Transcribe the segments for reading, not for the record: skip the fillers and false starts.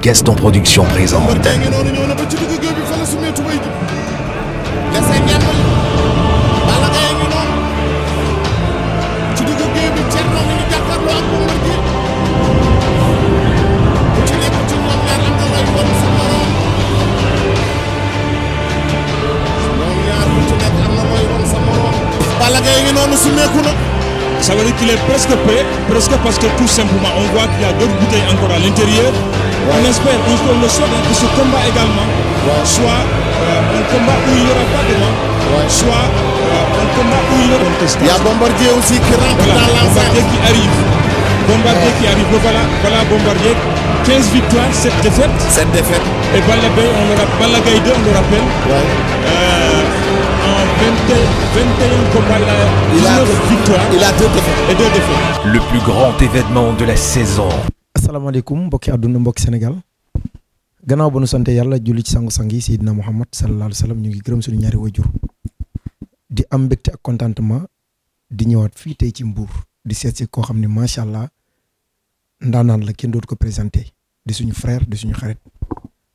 Gaston Production présente. Ça veut dire qu'il est presque prêt, parce que tout simplement on voit qu'il y a d'autres bouteilles encore à l'intérieur. On espère, on le souhaite que ce combat également soit un combat où il n'y aura pas de mort, soit un combat où il y aura contestation. Il y a Bombardier aussi qui rentre dans l'enceinte. Bombardier qui arrive. Voilà Bombardier. 15 victoires, 7 défaites. 7 défaites. Et Balla Gaye 2, on le rappelle. En 21 combats, il a 19 victoires. Il a 2 défaites. Et 2 défaites. Le plus grand événement de la saison. asalaamaaleykum mbokki àdduna mbokki Sénégal gannaaw ba nu sante yàlla julli ci sangu-sang yi Seydina Muhammad sallallahu alayhi wa sallam ñu ngi gërëm suñu ñaari wajur di am mbégte ak contentement di ñëwaat fii tey ci Mbour di seet si koo xam ne macha allah ndaanaan la kenn dootu ko présenté di suñu frère di suñu xarit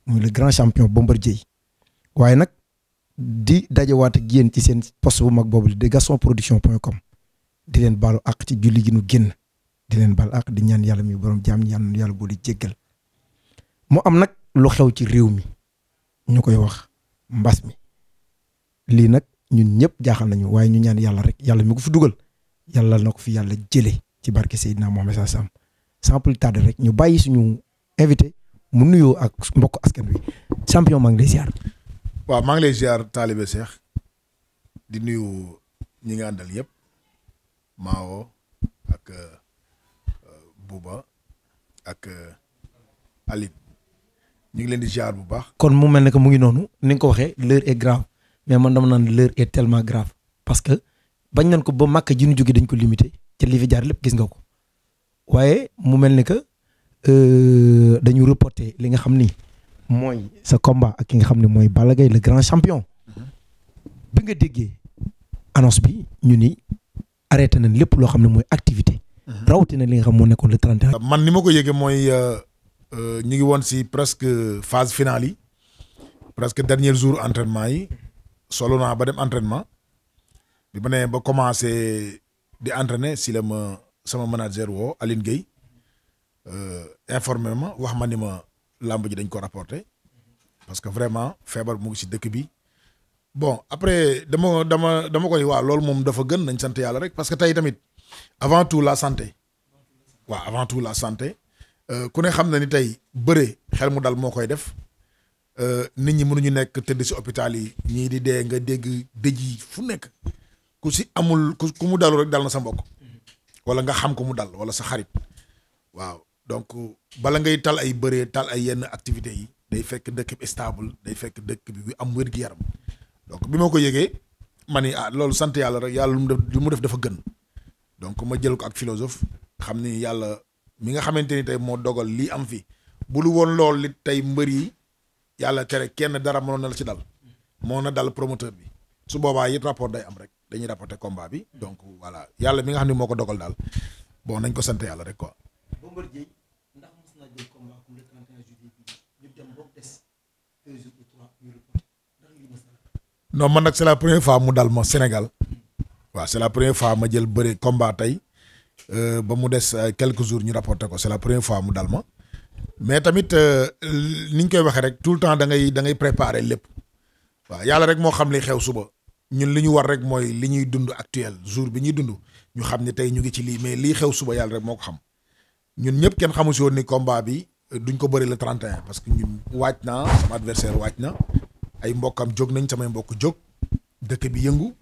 muy le grand champion Bombardier waaye nag di dajewaat ak yéen ci seen poste bu mag boobu di gastonproduction.com di leen baalu àq ci julli gi nu génn di leen baal àq di ñaan yàlla mi borom jaam ñaan yàlla boo di jéggal mu am nag lu xew ci réew mi ñu koy wax mbas mi lii nag ñun ñëpp jaaxal nañu waaye ñu ñaan yàlla rek yàlla mi ko fi dugal yàlla na ko fi yàlla jëlee ci barke Seydina Mohamed sallallahu alayhi wasallam sans plus tarder rek ñu bàyyi suñu invité mu nuyoo ak mbokk askan wi champion maa ngi lay ziar. waaw maa ngi lay ziar taalibe Cheikh di nuyu ñi nga àndal yëpp Mao ak Bouba ak Aline ñu ngi leen di ziar bu baax. kon mu mel ne que mu ngi noonu ni nga ko waxee l'heure est grave mais man dama naan l'heure est tellement grave parce que bañ nañ ko ba màkk ji ñu jóge dañ ko limité te li fi jaar lépp gis nga ko waaye mu mel ne que dañu reporter li nga xam ni mooy sa combat ak ki nga xam ne mooy Balla Gaye le grand champion bi nga déggee annonce bi ñu ni arrêté nañ lépp loo xam ne mooy activité rawatina li nga xam moo nekkoon le 31. man ni ma ko yëgee mooy ñu ngi woon si presque phase finale yi presque dernier jour entraînement yi solo naa ba dem entraînement bi ma nee ba commencé di entraîner si la ma sama manager woo Aline Gueye informé ma wax ma ni ma làmb ji dañ ko rapporté parce que vraiment feebar mu ngi si dëkk bi bon après dama koy waaw loolu moom dafa gën nañ sant yàlla rek parce que tey tamit avant tout la santé waaw avant tout la santé ku ne xam na ni tey bëre xel mu dal moo koy def nit ñi mënuñu nekk tëdd si hôpital yi ñii di dee nga dégg dëj yi fu nekk ku si amul ku mu dalu rek dal na sa mbokk wala nga xam ko mu dal wala sa xarit waaw donc bala ngay tal ay bëree tal ay yenn activités yi day fekk dëkk bi stable day fekk dëkk bi am wér-gu-yaram donc bi ma ko yëgee ma ni loolu sant yàlla rek yàlla lu mu def dafa gën donc ma jël ko ak philosophe xam ni yàlla mi nga xamante ni tey moo dogal lii am fi bu lu woon lool li tey mbër yi yàlla tere kenn dara mënoon na la ci dal moo na dal promoteur bi su boobaa it rapport day am rek dañuy rapporter combat bi donc voilà yàlla mi nga xam ne moo ko dogal daal bon nañ ko sant yàlla rek quoi. Bombardier ndax mos naa jël combat comme le 31 juillet bi ñu dem ba des 2 jours ou 3 ñu reporté ndax lii mos na. non man nag c'est la première fois mu dal ma Sénégal waaw c'est la première fois ma jël bëri combat tey ba mu des quelques jours ñu rapporté ko c'est la première fois mu dal ma mais tamit ni ñu koy waxee rek tout le temps da ngay préparer lépp waaw yàlla rek moo xam li xew suba ñun li ñu war rek mooy li ñuy dund actuel jour bi ñuy dund ñu xam ne tey ñu ngi ci lii mais lii xew suba yàlla rek moo ko xam ñun ñëpp kenn xamu si woon ni combat bi duñ ko bëri le 31 parce que ñun waaj naa sama adversaire waaj na ay mbokkam jóg nañ samay mbokk jóg dëkk bi yëngu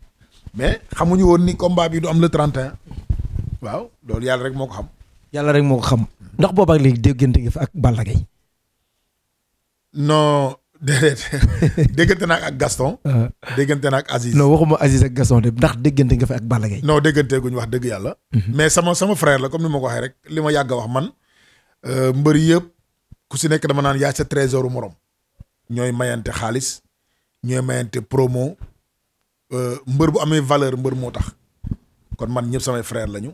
mais xamuñu woon ni combat bi du am le 31 waaw loolu yàlla rek moo ko xam. yàlla rek moo ko xam ndax boobu ak léegi déggante nga fa ak Balla Gaye. non déedéet déggante naa ak Gaston. déggante naa ak Aziz. non waxuma Aziz ak Gaston de ndax déggante nga fa ak Balla Gaye. non dégganteeguñ wax dëgg yàlla. mais sama frère la comme ni ma ko waxee rek li ma yàgg a wax man mbër yëpp ku si nekk dama naan yaa sa trésor morom ñooy mayante xaalis ñooy mayante promo mbër bu amee valeur mbër moo tax kon man ñëpp samay frère lañu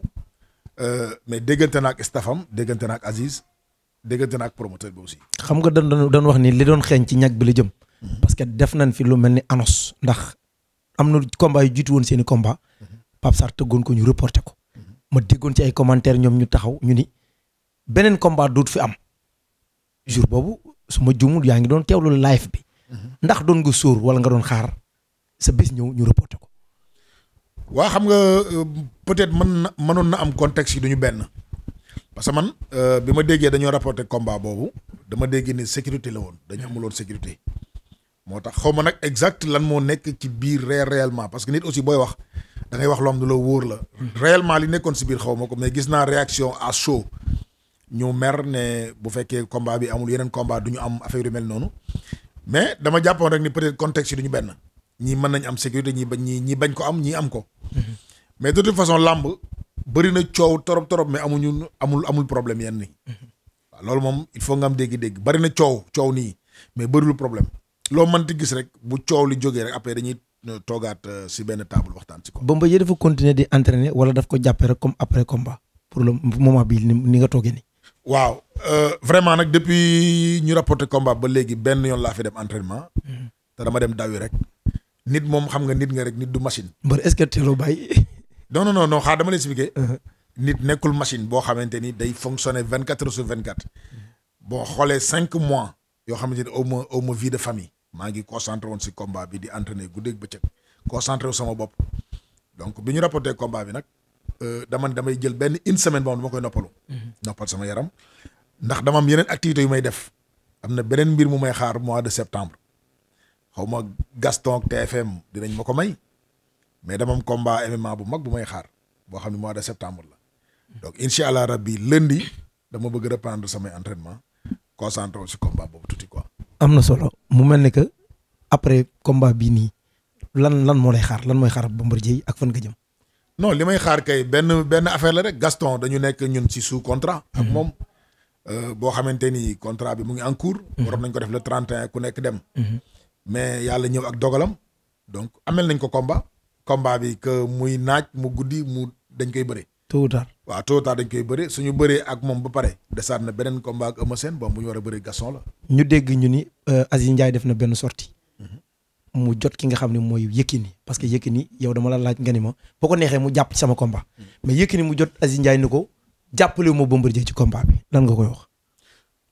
mais déggante naa ak staffam déggante naa ak Aziz déggante na ak promoteur bi aussi. xam nga doon wax ni li doon xeeñ ci ñag bi la jëm. parce que def nañ fi lu mel ni annonce ndax am na combat yu jiitu woon seen i combat Pape Sarr tëggoon ko ñu reporté ko ma déggoon ci ay commentaires ñoom ñu taxaw ñu ni beneen combat duut fi am jour boobu su ma juumul yaa ngi doon teewlu live bi ndax doon nga sóor wala nga doon xaar sa bés ñëw ñu reporté ko. waa xam nga peut-être mënoon na am contexte yi duñu benn parce que man bi ma déggee dañoo rapporté combat boobu dama dégg ni sécurité la woon dañu amuloon sécurité moo tax xaw ma nag exact lan moo nekk ci biir réellement parce que nit aussi booy wax da ngay wax loo xam ne la wóor la réellement li nekkoon si biir xaw ma ko mais gis naa réaction à chaud ñu mer ne bu fekkee combat bi amul yeneen combat du ñu am affaire yu mel noonu mais dama jàppoon rek ni peut-être contexte yi du ñu benn ñii mën nañ am sécurité ñi bañ ko am ñii am ko mais de toute façon làmb bëri na coow torop mais amul problème yenn nii waaw loolu moom il faut nga am dégg-dégg bëri na coow nii mais bëriwul problème loo mënti gis rek bu coow li jógee rek après dañuy toogaat si benn table waxtaan si ko. Bombardier dafa continuer di entraîner wala daf ko jàppee rek comme après combat pour le moment bii ni nga toogee nii. waaw vraiment nag depuis ñu rapporté combat ba léegi benn yoon laa fi dem entraînement. te dama dem dawi rek. nit moom xam nga nit nga rek nit du machine. mbër est-ce que teeloo bàyyi. non xaar dama lay expliquer. nit nekkul machine boo xamante ni day fonctionner 24 heures sur 24. boo xoolee 5 mois yoo xamante ni au ma vie de famille. maa ngi concentré woon si combat bi di entraîner guddeeg bëccëg concentré wu sama bopp donc bi ñu rapporté combat bi nag damay jël benn une semaine boobu dama koy noppalu. noppal sama yaram ndax dama am yeneen activités yu may def am na beneen mbir mu may xaar mois de septembre xaw ma Gaston ak TFM dinañ ma ko may mais dama am combat MMA bu mag bu may xaar boo xam ne mois de septembre la donc incha allah rabbi lundi dama bëgg reprendre samay entraînement concentré wu si combat boobu tuuti quoi. am na solo mu mel ne que après combat bii nii lan moo lay xaar lan mooy xaar Bombardier ak fan nga jëm. non li may xaar kay benn affaire la rek Gaston dañu nekk ñun ci sous contrat. ak moom boo xamante ni contrat bi mu ngi en cours. waroon nañ ko def le 31 ku nekk dem. mais yàlla ñëw ak dogalam. donc amel nañ ko combat bi que muy naaj mu guddi mu dañ koy bëre. tôt ou tard waaw tôt ou tard dañ koy bëre suñu bëree ak moom ba pare desaat na beneen combat ak Eumeu Sène bon bu ñu war a bëree Gaston la. ñu dégg ñu ni Aziz Ndiaye def na benn sortie mu jot ki nga xam ne mooy Yékini parce que Yékini yow dama la laaj nga ni ma boo ko neexee mu jàpp ci sama combat mais Yékini mu jot Aziz Ndiaye ni ko jàppale wu ma Bombardier ci combat bi lan nga koy wax.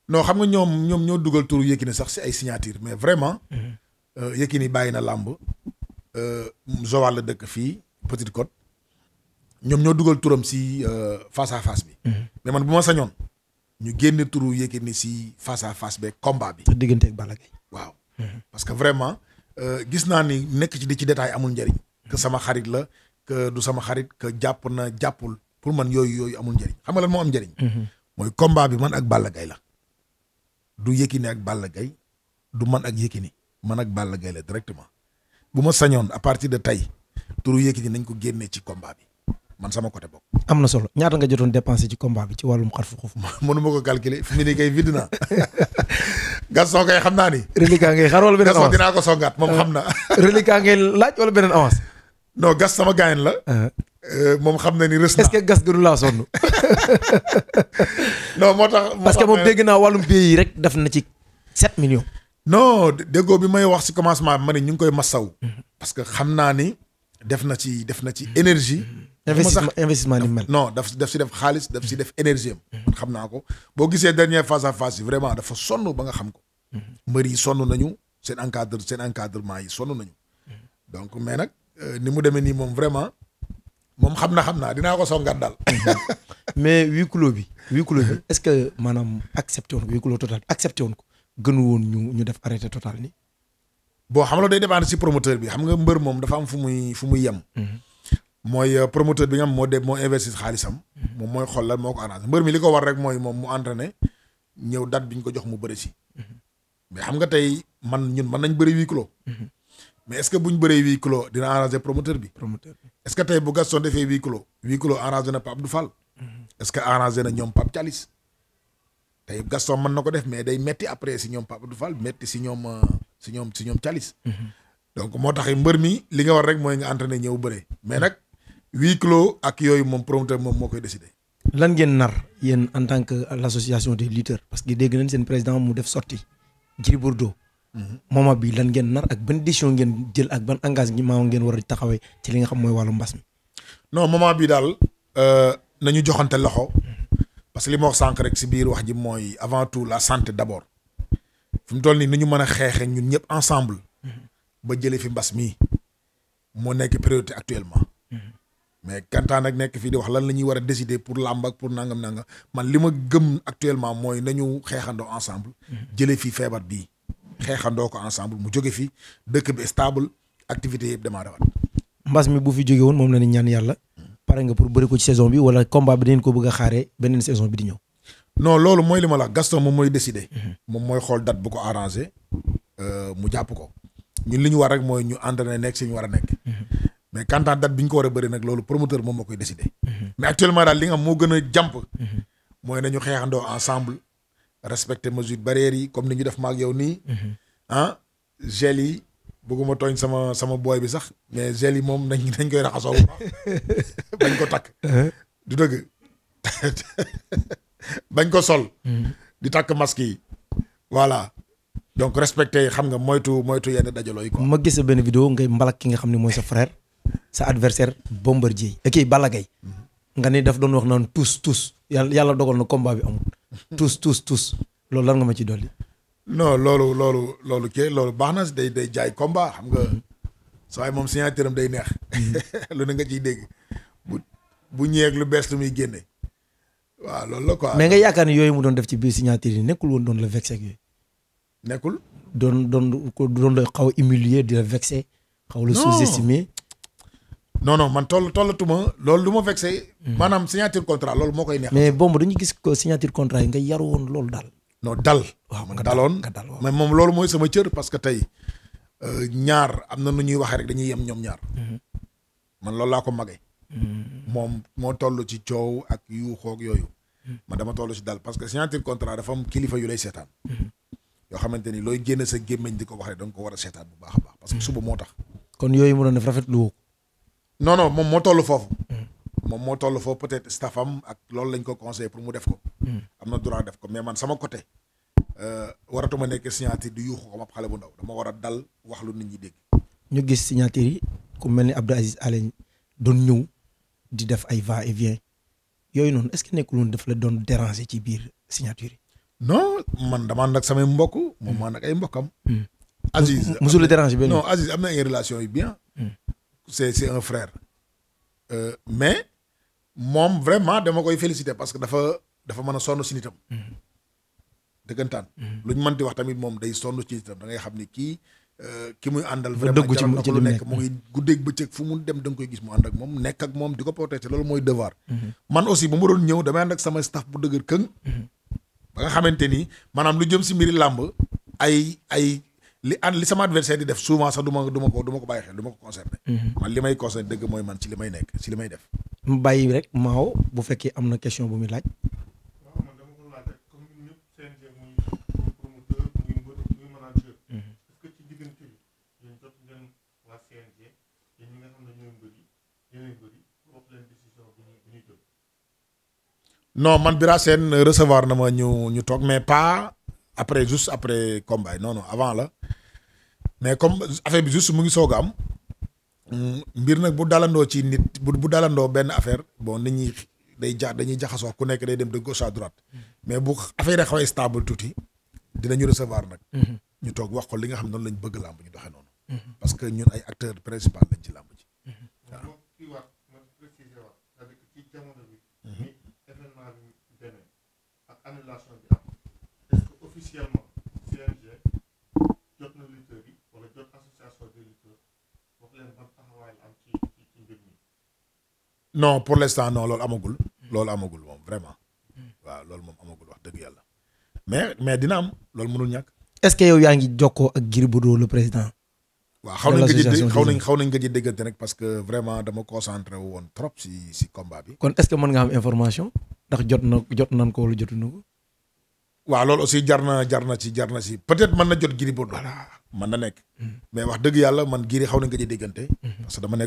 non xam nga ñoom ñoo dugal turu Yékini sax si ay signature mais vraiment. Yékini bàyyi na làmb Joal la dëkk fii Petite Côte ñoom ñoo dugal turam si face à face bi. mais man bu ma sañoon ñu génne turu Yékini si face à face beeg combat bi. sa diggante ak Balla Gaye. waaw parce que vraiment gis naa ni nekk ci détail amul njëriñ. que sama xarit la que du sama xarit que jàpp na jàppul pour man yooyu amul njëriñ xam nga lan moo am njëriñ. mooy combat bi man ak Balla Gaye la. du Yékini ak Balla Gaye du man ak Yékini man ak Balla Gaye la directement bu ma sañoon à partir de tey turu Yékini nañ ko génnee ci combat bi man sama côté bokk. am na solo ñaata nga jotoon dépensé ci combat bi ci wàllum xarfu xuuf. mënu ma ko calculer fi mu ne kay vide naa Gaston kay xam naa ni. reliquat ngay xar wala beneen avance Gaston dinaa ko songaat moom xam na. reliquat ngay laaj wala beneen avance. non gas sama gaayen la. moom xam na ni rës naa. est-ce que gas gënu laa sonn. non moo tax. parce que moom dégg naa wàllum billet yi rek def na ci 7 millions. non déggoo bi may wax ci commencement bi ma ne ñu ngi koy massaw. parce que xam naa ni def na ci énergie. investissement ni mel. non daf si def xaalis daf si def énergie am. man xam naa ko boo gisee dernier face à face yi vraiment dafa sonn ba nga xam ko. mbër yi sonn nañu seen encadrement yi sonn nañu. donc mais nag ni mu demee nii moom vraiment moom xam naa dinaa ko songaat daal. mais huis clos bi est-ce que maanaam accepté woon ko huis clos total accepté woon ko gënu woon ñu def arrêté total ni bon xam nga day dépendre si promoteur bi xam nga mbër moom dafa am fu muy yem. mooy promoteur bi nga xam moo investir xaalisam. moom mooy xool lan moo ko arrangé mbër mi li ko war rek mooy moom mu entraîné ñëw date bi ñu ko jox mu bëri si. mais xam nga tey ñun mën nañ bëri huis clos. mais est-ce que bu ñu bëree huis clos dina arrangé promoteur bi. est-ce que tey bu Gaston defee huis clos arrangé na Pape Abdou Fall. est-ce que arrangé na ñoom Pape Thialis. tey Gaston mën na ko def mais day metti après si ñoom Pape Abdou Fall metti si ñoom Thialis. donc moo tax mbër mi li nga war rek mooy nga entraîné ñëw bëree mais nag huis clos ak yooyu moom promoteur moom moo koy décidé. lan ngeen nar yéen en tant que l'association des lutteurs parce que dégg nañ seen président mu def sortie Gris Bordeaux. moment bi lan ngeen nar ak ban décision ngeen jël ak ban engagement ngeen war a taxawee ci li nga xam mooy wàllu mbas mi. non moment bi daal nañu joxante loxo parce que li ma wax sànq rek si biir wax ji mooy avant tout la santé d'abord fi mu toll nii ni ñu mën a xeexee ñun ñëpp ensemble ba jëlee fi mbas mii moo nekk priorité actuellement mais kantaan nag nekk fii di wax lan la ñuy war a décider pour làmb ak pour nangam man li ma gëm actuellement mooy nañu xeexandoo ensemble jëlee fi feebar bii xeexandoo ko ensemble mu jóge fi dëkk bi stable activité yëpp démarré waat. mbas mi bu fi jóge woon moom la ñu ñaan yàlla pare nga pour bëri ko ci saison bi wala combat bi dañ ko bëgg a xaaree beneen saison bi di ñëw. non loolu mooy li ma la Gaston moom mooy décider. moom mooy xool date bu ko arrangé mu jàpp ko ñun li ñu war rek mooy ñu entraîné nekk si ñu war a nekk. mais quant à date bi ñu ko war a bëri nag loolu promoteur moom moo koy décider. mais actuellement daal li nga xam moo gën a jàmp. mooy nañu xeexandoo ensemble respecter mesures barrières yi comme ni ñu def maag yow nii. gel yi bëgguma tooñ sama booy bi sax mais gel yi moom nañ koy raxasoo bu baax bañ ko takk. du dëgg bañ ko sol. di takk masque yi voilà. donc respecté xam nga moytu yenn dajaloo yi quoi. ma gis benn vidéo ngay mbalak ki nga xam ne mooy sa frère sa adversaire Bombardier kii Balla Gaye nga ni daf doon wax naan tous yàlla dogal na combat bi amul tous loolu lan nga ma ci dolli. non loolu baax na day jaay combat xam nga saa waay moom signature am day neex lu ne nga ciy dégg bu ñëweeg lu bees lu muy génne waaw loolu la quoi. mais nga yaakaar ni yooyu mu doon def ci biir signature yi nekkul woon doon la vexé ak yooyu. nekkul. doon la xaw a humilier di la vexé. xaw la sous-estimé. non man tollatuma loolu lu ma vexé. maanaam signature contrat loolu moo koy neex. mais bomb dañu gis ko signature contrat yi nga yaru woon loolu daal. non dal. waaw nga daloon mais moom loolu mooy sama cër parce que tey ñaar am na nu ñuy waxee rek dañuy yem ñoom ñaar. man loolu laa ko magee. moom moo toll ci coow ak yu xoog yooyu. man dama toll ci dal parce que signature contrat dafa am kilifa yu lay seetaan. yoo xamante ni looy génne sa gémmiñ di ko wax rek da nga ko war a seetaan bu baax a baax parce que suba moo tax. kon yooyu mu doon def rafetlu woo. non moom moo toll foofu. moom moo toll foofu peut-être staffam ak loolu lañ ko conseillé pour mu def ko. am na droit def ko mais man sama côté waratuma nekk signature di yuuxu ko ma xale bu ndaw dama war a dal wax lu nit ñi dégg. ñu gis signature yi ku mel ni Abdou Aziz Alain doon ñëw di def ay va et vient yooyu noonu est-ce que nekkul woon daf la doon déranger ci biir signature yi. non man dama ànd ak samay mbokk moom maa nag ay mbokkam. Aziz musul la déranger benn. non Aziz am na ay relation yu bien. c'est un frère. mais moom vraiment dama koy féliciter parce que dafa mën a sonn si nitam. dëggantaan. lu ñu mën di wax tamit moom day sonn ci nitam da ngay xam ni kii ki muy àndal. vraiment jaral na ko lu nekk mu ngi guddeeg bëccëg fu mu dem da nga koy gis mu ànd ak moom nekk ak moom di ko protéger loolu mooy devoir. man aussi bu ma doon ñëw damay ànd ak sama staff bu dëgër këng. ba nga xamante ni maanaam lu jëm si mbiri làmb li sama adversaire di def souvent sax du ma ko bàyyi xel du ma ko concerné. man li may concerné dëgg mooy man ci li may nekk ci li may def. mu bàyyi rek Mao bu fekkee am na question bu muy laaj. waaw man dama ko laaj rek comme ñun ñëpp CNG muy promoteur muy mbër muy manager. est-ce que ci diggante bi yéen jot ngeen waa CNG yéen ñi nga xam ne ñooy mbër yi yeneen mbër yi wax leen décision bi ñuy jël. non man Bira Sène recevoir na ma ñu toog mais pas après juste après combat non avant la mais comme affaire bi juste mu ngi soog a am mbir nag bu dalandoo ci nit bu dalandoo benn affaire bon nit ñi dañuy jaxasoo ku nekk day dem de gauche à droite mais bu affaire yi xawee stable tuuti dinañu recevoir nag. ñu toog wax ko li nga xam noonu lañ bëgg làmb ñu doxee noonu. parce que ñun ay acteurs principaux lañ ci làmb ji. waaw kii waat ma préciser waat c'est-à-dire que ci jamono bi. ni événement bi demee ak annulation bi am est-ce que officiellement CNG jot na lutteurs yi wala jot association des lutteurs wax leen ban taxawaay la am ci mbir mi. non pour l'instant non loolu amagul. loolu amagul moom vraiment. waaw loolu moom amagul wax dëgg yàlla. mais dina am loolu mënul ñàkk. est-ce que yow yaa ngi jokkoo ak Gris Bordeaux le président. waaw xaw nañ gëj a déggante rek parce que vraiment dama concentré wu woon trop si combat bi. kon est-ce que mën nga am information ndax jot nan ko wala jotuñu ko. waaw loolu aussi jar na ci peut-être mën na jot Gris Bordeaux. voilà mën na nekk. mais wax dëgg yàlla man Gris xaw nañ gëj a déggante. parce que dama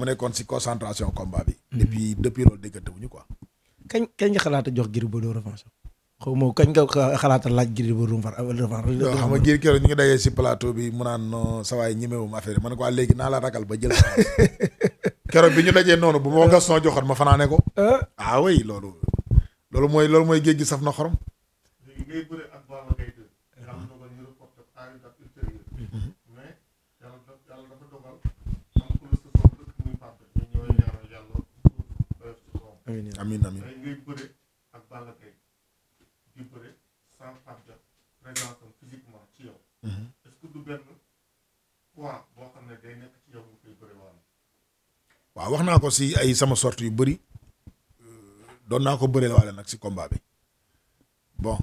nekkoon si concentration combat bi. depuis loolu déggante wuñu quoi. kañ nga xalaata jox Gris Bordeaux revanche xaw ma kañ nga xalaata laaj Gris Bordeaux revanche. non xam nga Gris keroog ñu ngi dajee si plateau bi mu naan non sa waay ñemewum affaire yi man ko léegi naa la ragal ba jël keroog bi ñu dajee noonu bu ma Gaston joxoon ma fanaane ko. ah oui loolu mooy géej gi saf na xorom. léegi ngay bëre ak Balla Gaye 2 nga xam dogal ñu reporté à une date ultérieure mais yàlla dafa dogal am ku la sa soom dëkk muy Pape ñu ñooy ñaanal yàlla ci soom amiin amiin tey ngay bëre ak Balla Gaye di bëre sans Pape présence am physiquement ci yow est-ce que du benn poids boo xam ne day nekk ci yow nga koy bëre waale waaw wax naa ko si ay sama sorte yu bëri doon naa ko bëreel waale nag si combat bi bon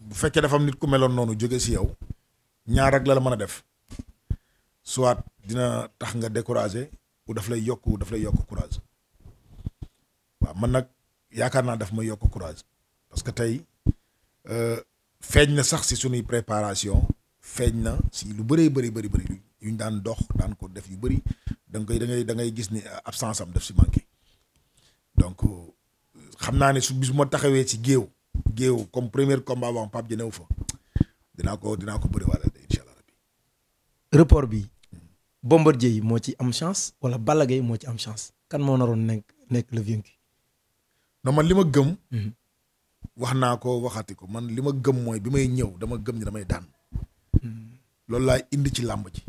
bu fekkee dafa am nit ku meloon noonu jóge si yow ñaar rek la mën a def soit dina tax nga découragé ou daf lay yokk courage waaw man nag yaakaar naa daf may yokk courage parce que tey feeñ na sax si sunuy préparation feeñ na si lu bëree bëri yu ñu daan dox daan ko def yu bëri da ngay gis ni absence am def si manqué donc xam naa ne su bis ma taxawee ci géew comme premier combat boo xam Pape Dieng fa dinaa ko bëri wala incha allah rabbi. report bi Bombardier yi moo ci am chance wala Balla Gaye moo ci am chance kan moo naroon nekk le vaincu. non man li ma gëm. wax naa ko waxati ko man li ma gëm mooy bi may ñëw dama gëm ni damay daan. loolu laay indi ci làmb ji.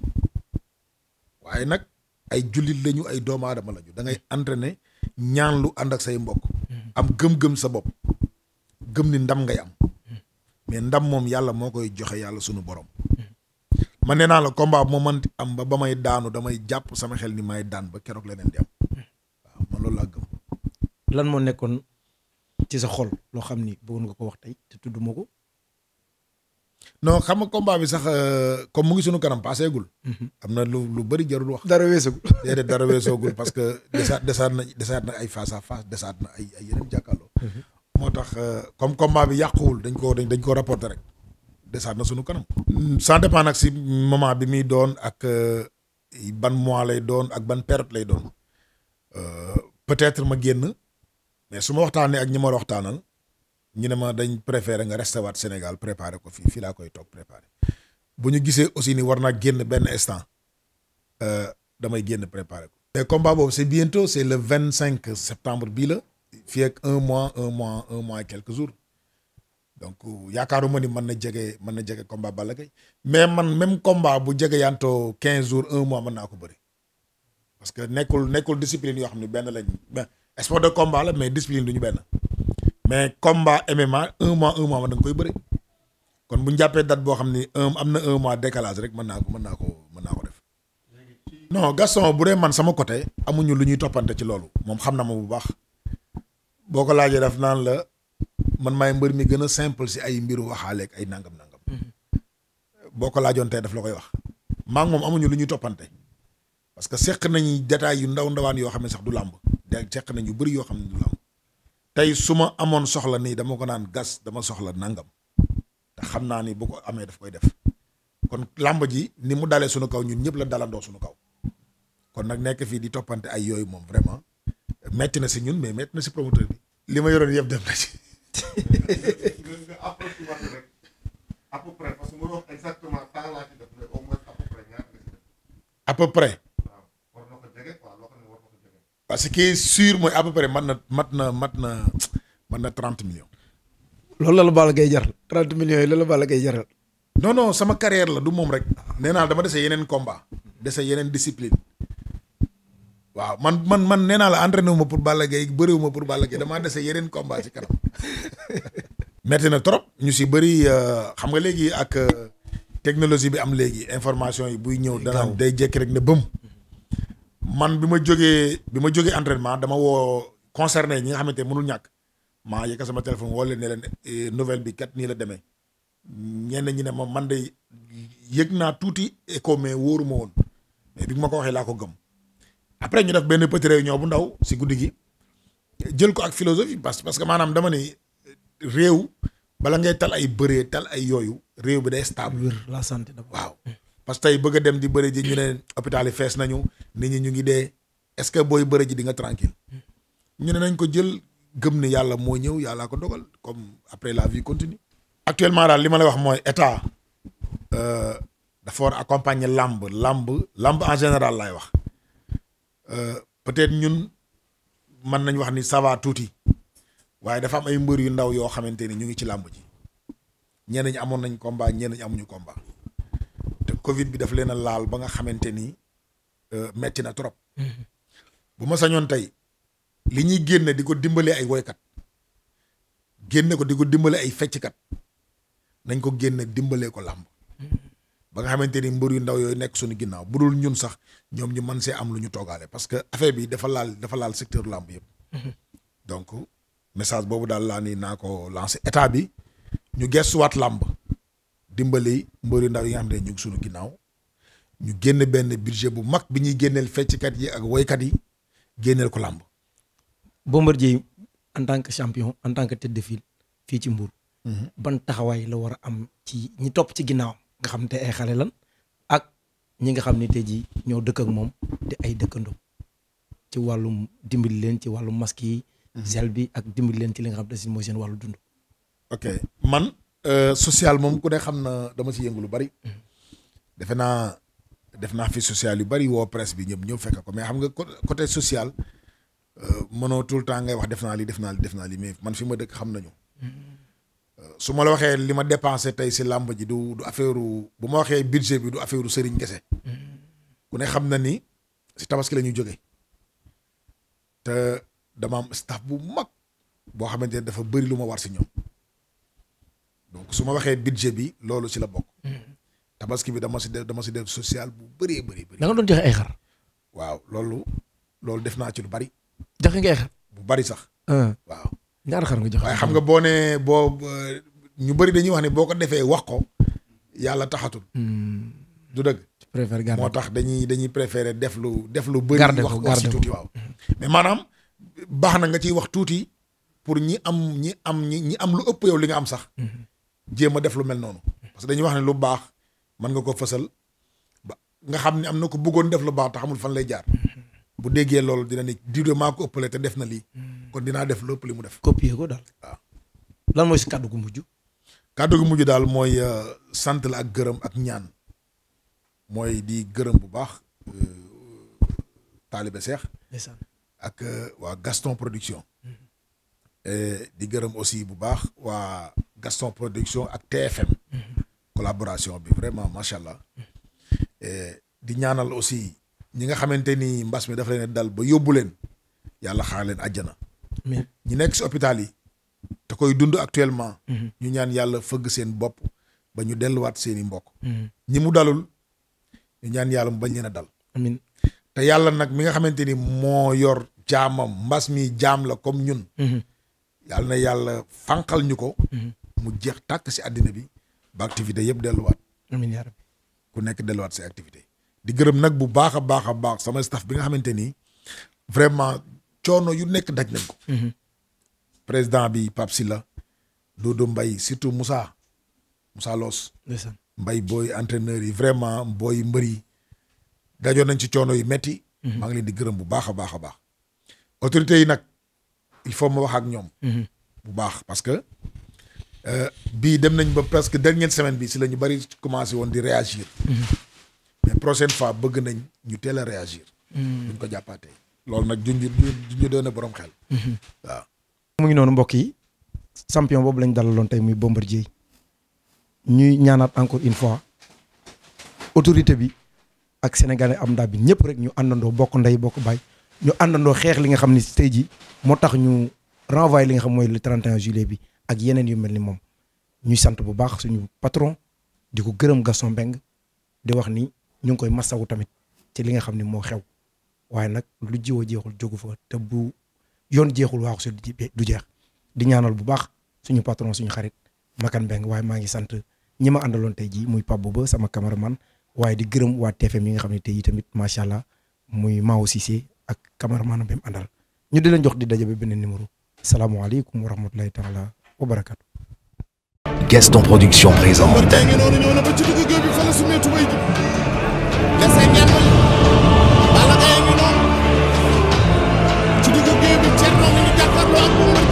waaye nag ay jullit lañu ay doomu aadama lañu da ngay entraîner ñaan lu ànd ak say mbokk. am gëm-gëm sa bopp. gëm ni ndam ngay am. mais ndam moom yàlla moo koy joxe yàlla sunu borom. man nee naa la combat bu ma mënti am ba may daanu damay jàpp sama xel ni may daan ba keroog leneen di am. waaw man loolu laa gëm. lan moo nekkoon ci sa xol loo xam ni bëggoon nga ko wax tey te tudduma ko. non xam nga combat bi sax comme mu ngi sunu kanam paaseegul. am na lu bëri jarul wax. dara weesagul. déedéet dara weesoogul parce que desaat na ay face à face desaat na ay yeneen jàkkaarloo. moo tax comme combat bi yàquwul dañ ko rapporter rek desaat na sunu kanam. ça dépend nag si moment bi muy doon ak ban mois lay doon ak ban période lay doon peut-être ma génn mais su ma waxtaanee ak ñi ma waxtaanal ñu ne ma dañ préférer nga resté waat Sénégal préparer ko fii laa koy toog préparer bu ñu gisee aussi ni war naa génn benn instant damay génn préparer ko. mais combat boobu c'est bientôt c'est le 25 septembre bii la. fii ak un mois et quelques jours donc yaakaaruma ni mën na jege combat Balla Gaye mais man même combat bu jege yantoo 15 jours un mois mën naa ko bëri parce que nekkul discipline yoo xam ne benn lañ sport de combat la mais discipline du ñu benn mais combat MMA un mois man da nga koy bëri kon bu ñu jàppee date boo xam ni am na un mois décalage rek mën naa ko def. non Gaston bu dee man sama côté amuñu lu ñuy toppante ci loolu moom xam na ma bu baax. boo ko laajee daf naan la man maay mbër mi gën a simple si ay mbiru waxaaleeg ay nangam. boo ko laajoon tey daf la koy wax. maa ngi moom amuñu lu ñuy toppante parce que seq nañu détails yu ndawaan yoo xam ne sax du làmb seq nañ yu bëri yoo xam ne du làmb tey su ma amoon soxla nii dama ko naan gas dama soxla nangam te xam naa ni bu ko amee daf koy def kon làmb ji ni mu dalee suñu kaw ñun ñëpp la dalandoo suñu kaw kon nag nekk fii di toppante ay yooyu moom vraiment. metti na si ñun mais metti na si promoteur bi. li ma yoroon yëpp dem na ci. nga approximaté rek à peu près parce que mënoo wax exactement temps laa ci def mais au moins à peu près ñaata nga ci def. à peu près. waaw war na ko jege quoi loo xam ne war na ko jege. parce que qui est sûr mooy à peu près mat na 30 millions. loolu la Balla Gaye jaral 30 millions yi la Balla Gaye jaral. non sama carrière la du moom rek. nee naa dama dese yeneen combat dese yeneen discipline. waaw man nee naa la entraîné wu ma pour Balla Gaye bëriwu ma pour Balla Gaye damaa dese yeneen combat ci kanam. metti na trop ñu si bëri xam nga léegi ak technologie bi am léegi information yi buy ñëw danaan day jékki rek ne bëm. man bi ma jógee entraînement dama woo concerné ñi nga xamante mënul ñàkk maa yëkka sama téléphone woo leen ne leen nouvelle bi kat nii la demee ñenn ñi ne ma man de yëg naa tuuti écho mais wóoruma woon mais bi ma ko waxee laa ko gëm. après ñu def benn petit réunion bu ndaw si guddi gi jël ko ak philosophie parce que maanaam dama ni réew bala ngay tal ay bëree tal ay yooyu réew bi day stable. la santé d'abord. waaw parce que tey bëgg a dem di bëri ji ñu ne hôpital yi fees nañu nit ñi ñu ngi dee est-ce que booy bëri ji di nga tranquille ñu ne nañ ko jël gëm ne yàlla moo ñëw yàllaa ko dogal comme après la vie continue. actuellement daal li ma lay wax mooy état dafa war accompagner làmb en général laay wax peut-être ñun mën nañ wax ni ça va tuuti waaye dafa am ay mbër yu ndaw yoo xamante ni ñu ngi ci làmb ji ñenn ñi amoon nañ combat ñenn ñi amuñu combat te Covid bi daf leen a laal ba nga xamante ni metti na trop. bu ma sañoon tey li ñuy génne di ko dimbale ay woykat génne ko di ko dimbale ay fecckat nañ ko génne dimbalee ko làmb ba nga xamante ni mbër yu ndaw yooyu nekk suñu ginnaaw bu dul ñun sax ñoom ñu mën see am lu ñu toogaale parce que affaire bi dafa laal secteur làmb yëpp. donc message boobu daal laa ni naa ko lancé état bi ñu gestuwaat làmb dimbali mbër yu ndaw yi nga xam ne ñu ngi suñu ginnaaw ñu génn benn budget bu mag bi ñuy génneel fecckat yi ak woykat yi génneel ko làmb. Bombardier en tant que champion en tant que tête de file fii ci Mbour. ban taxawaay la war a am ci ñi topp ci ginnaaw nga xam te ay xale lan ak ñi nga xam ne tey jii ñoo dëkk ak moom te ay dëkkandoo ci wàllum dimbali leen ci wàllum masque yi. gel bi ak dimbali leen ci li nga xam te si mooy seen wàllu dund. ok man social moom ku ne xam na dama ci yëngu lu bari. def naa fi social yu bari woo presse bi ñëpp fekk ko mais xam nga côté social mënoo tout le temps ngay wax def naa lii mais man fi ma dëkk xam nañu. su ma la waxee li ma dépensé tey si làmb ji du affaire bu ma waxee budget bi du affaire sëriñ kese. ku ne xam na ni si tabaski la ñuy jógee te dama am staff bu mag boo xamante ne dafa bëri lu ma war si ñoom donc su ma waxee budget bi loolu si la bokk. tabaski bi dama si def social bu bëree bëri. da nga doon joxe ay xar. waaw loolu def naa ci lu bari. joxe nga ay xar. bu bari sax. waaw. ñaar xar nga joxe. waaye xam nga boo ñu bëri dañuy wax ni boo ko defee wax ko yàlla taxatul. du dëgg. moo tax dañuy préférer def lu bëri. wax si tuuti waaw. mais maanaam baax na nga ciy wax tuuti pour ñi am lu ëpp yow li nga am sax. jéem a def lu mel noonu. parce que dañuy wax ne lu baax mën nga ko fësal ba nga xam ne am na ko bëggoon def lu baax te xamul fan lay jaar. bu déggee loolu dina ni diw maa ko ëppale te def na lii. kon dinaa def lu ëpp li mu def. copier ko daal. waaw. lan mooy si kàddu gu mujj. kàddu gu mujj daal mooy sant la ak gërëm ak ñaan mooy di gërëm bu baax Talibé Cheikh. ak waa Gaston Production. di gërëm aussi bu baax waa Gaston Production ak TFM. collaboration bi vraiment macha allah. di ñaanal aussi ñi nga xamante ni mbas mi dafa leen dal ba yóbbu leen yàlla xaar leen àjjana. ñi nekk si hôpital yi te koy dund actuellement. ñu ñaan yàlla fëgg seen bopp ba ñu delluwaat seen i mbokk. ñi mu dalul ñu ñaan yàlla mu bañ leen a dal. amiin te yàlla nag mi nga xamante ni moo yor jaamam mbas mi jaam la comme ñun. yàlla na yàlla fànqal ñu ko. mu jeex tàkk si àddina bi ba activité yëpp delluwaat. amiin yaa rabbi. ku nekk delluwaat si activité di gërëm nag bu baax a baax sama staff bi nga xamante ni vraiment coono yu nekk daj nañ ko. président bi Pape Sylla Dodo Mbaye surtout Moussa Loos. Mbaye booy entraîneur yi vraiment booy mbër yi dajoon nañ ci coono yu metti maa ngi leen di gërëm bu baax a baax. autorités yi nag il faut ma wax ak ñoom. bu baax parce que bii dem nañ ba presque dernière semaine bi si la ñu bari commencé woon di réagir. mais prochaine fois bëgg nañ ñu teel a réagir. buñ ko jàppaatee. loolu nag junj doon na borom xel. waaw. mu ngi noonu mbokk yi champion boobu lañ dalaloon tey muy Bombardier ñuy ñaanaat encore une fois autorité bi ak sénégalais am ndaa bi ñëpp rek ñu àndandoo bokk ndey bokk baay ñu àndandoo xeex li nga xam ni tey ji moo tax ñu renvoyé li nga xam mooy le 31 juillet bi ak yeneen yu mel ni moom ñuy sant bu baax suñu patron di ko gërëm Gaston Mbengue di wax ni ñu ngi koy masawu tamit ci li nga xam ni moo xew waaye nag lu jiwoo jeexul jógu fa te bu yoon jeexul waaxu si du jeex di ñaanal bu baax suñu patron suñu xarit Makan Mbengue waaye maa ngi sant ñi ma àndaloon tey jii muy Pape Bouba sama cameraman waaye di gërëm waa TFM yi nga xam ne tey tamit macha allah muy Mao Cissé ak cameraman bi mu àndal ñu di leen jox di daje ba beneen numéro salaamaaleykum wa rahmatulahi taala wa barakatu. Gaston Production présente. Balla Gaye ngi noonu ci digg géew bi Thierno mi ngi jàkkaarloo ak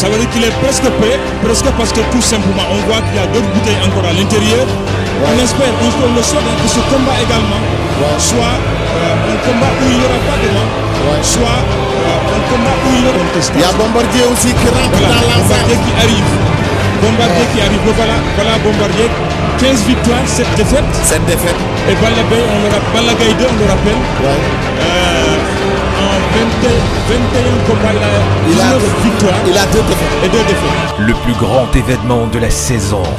Ça veut dire qu'il est presque prêt, presque parce que tout simplement on voit qu'il y a d'autres bouteilles encore à l'intérieur. On espère, on le souhaite que ce combat également soit un combat où il n'y aura pas de mort, soit un combat où il y aura une contestation. Il y a Bombardier aussi qui rentre Voilà, dans l'enceinte. Bombardier qui arrive. Bombardier qui arrive. Voilà Bombardier. 15 victoires, 7 défaites. 7 défaites. Et Balla Gaye 2, on le rappelle. En 21 combats, il a 19 victoires Il a 2 défaites. et 2 défaites. Le plus grand événement de la saison.